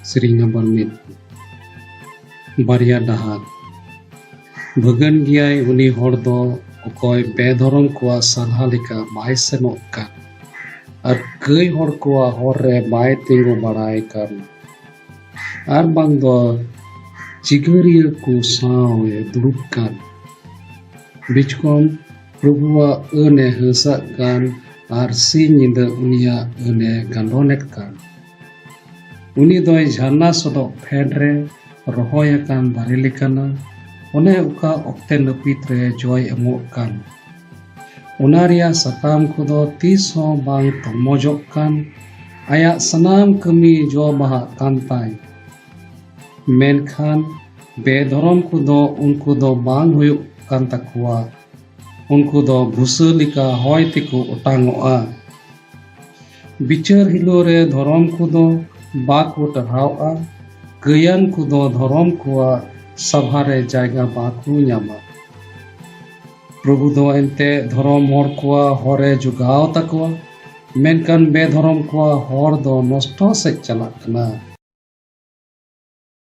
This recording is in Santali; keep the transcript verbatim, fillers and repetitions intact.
ᱥᱮᱨᱮᱧ ᱱᱟᱢᱵᱟᱨ ᱢᱤᱫ᱾ ᱵᱟᱨᱭᱟ ᱰᱟᱦᱟᱨ᱾ ᱵᱷᱟᱹᱜᱟᱹᱱ ᱜᱮᱭᱟᱭ ᱩᱱᱤ ᱦᱚᱲ ᱫᱚ, ᱚᱠᱚᱭ ᱵᱮᱫᱷᱚᱨᱚᱢ ᱠᱚᱣᱟᱜ ᱥᱟᱞᱦᱟ ᱞᱮᱠᱟ ᱵᱟᱭ ᱥᱮᱱᱚᱜ ᱠᱟᱱ, ᱟᱨ ᱠᱟᱹᱭ ᱦᱚᱲ ᱠᱚᱣᱟᱜ ᱦᱚᱨ ᱨᱮ ᱵᱟᱭ ᱛᱤᱸᱜᱩ ᱵᱟᱲᱟᱭ ᱠᱟᱱ, ᱟᱨ ᱵᱟᱝ ᱫᱚ ᱪᱤᱜᱟᱹᱨᱤᱭᱟᱹ ᱠᱚ ᱥᱟᱶ ᱮ ᱫᱩᱲᱩᱵ ᱠᱟᱱ᱾ ᱵᱤᱪᱠᱚᱢ ᱯᱨᱚᱵᱷᱩᱣᱟᱜ ᱟᱹᱱ ᱮ ᱦᱟᱹᱥᱟᱜ ᱠᱟᱱ, ᱟᱨ ᱥᱤᱧ ᱧᱤᱫᱟᱹ ᱩᱱᱤᱭᱟᱜ ᱟᱹᱱ ᱮ ᱜᱟᱸᱰᱚᱱᱮᱫ ᱠᱟᱱ᱾ ᱩᱱᱤ ᱫᱚᱭ ᱡᱷᱟᱨᱱᱟ ᱥᱚᱰᱚᱜ ᱯᱷᱮᱰ ᱨᱮ ᱨᱚᱦᱚᱭ ᱟᱠᱟᱱ ᱫᱟᱨᱮ ᱞᱮᱠᱟᱱᱟ, ᱚᱱᱮ ᱚᱠᱟ ᱚᱠᱛᱮ ᱱᱟᱹᱯᱤᱛ ᱨᱮ ᱡᱚᱭ ᱮᱢᱚᱜ ᱠᱟᱱ᱾ ᱚᱱᱟ ᱨᱮᱭᱟᱜ ᱥᱟᱠᱟᱢ ᱠᱚᱫᱚ ᱛᱤᱥ ᱦᱚᱸ ᱵᱟᱝ ᱛᱚᱢᱚᱡᱚᱜ ᱠᱟᱱ᱾ ᱟᱭᱟᱜ ᱥᱟᱱᱟᱢ ᱠᱟᱹᱢᱤ ᱡᱚ ᱵᱟᱦᱟᱜ ᱠᱟᱱ ᱛᱟᱭ᱾ ᱢᱮᱱᱠᱷᱟᱱ ᱵᱮᱫᱷᱚᱨᱚᱢ ᱠᱚᱫᱚ ᱩᱱᱠᱩ ᱫᱚ ᱵᱟᱝ ᱦᱩᱭᱩᱜ ᱠᱟᱱ ᱛᱟᱠᱚᱣᱟ᱾ ᱩᱱᱠᱩ ᱫᱚ ᱵᱷᱩᱥᱟᱹ ᱞᱮᱠᱟ ᱦᱚᱭ ᱛᱮᱠᱚ ᱚᱴᱟᱝᱚᱜᱼᱟ᱾ ᱵᱤᱪᱟᱹᱨ ᱦᱤᱞᱳᱜ ᱨᱮ ᱫᱷᱚᱨᱚᱢ ᱠᱚᱫᱚ ᱵᱟᱠᱚ ᱴᱟᱨᱦᱟᱣᱜᱼᱟ᱾ ᱜᱟᱹᱭᱟᱱ ᱠᱚᱫᱚ ᱫᱷᱚᱨᱚᱢ ᱠᱚᱣᱟᱜ ᱥᱟᱵᱷᱟ ᱨᱮ ᱡᱟᱭᱜᱟ ᱵᱟᱠᱚ ᱧᱟᱢᱟ᱾ ᱯᱨᱚᱵᱷᱩ ᱫᱚ ᱮᱱᱛᱮ ᱫᱷᱚᱨᱚᱢ ᱦᱚᱲ ᱠᱚᱣᱟᱜ ᱦᱚᱨ ᱮ ᱡᱚᱜᱟᱣ ᱛᱟᱠᱚᱣᱟ, ᱢᱮᱱᱠᱷᱟᱱ ᱵᱮᱫᱷᱚᱨᱚᱢ ᱠᱚᱣᱟᱜ ᱦᱚᱨ ᱫᱚ ᱱᱚᱥᱴᱚ ᱥᱮᱫ ᱪᱟᱞᱟᱜ ᱠᱟᱱᱟ᱾